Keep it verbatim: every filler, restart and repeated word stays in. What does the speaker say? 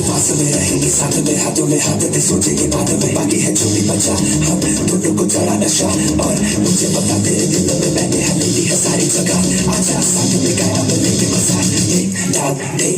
पास में रहेंगे, साथ में, हाथों में हाथ दे, सोचेंगे बाद में, बाकी है जो भी बचा। हम दोनों को चढ़ा नशा, और मुझे बता, तेरे दिल में मैंने हमें दी है सारी जगह। आजा साथ में गाना तो लेके मजा, एक डाल दे।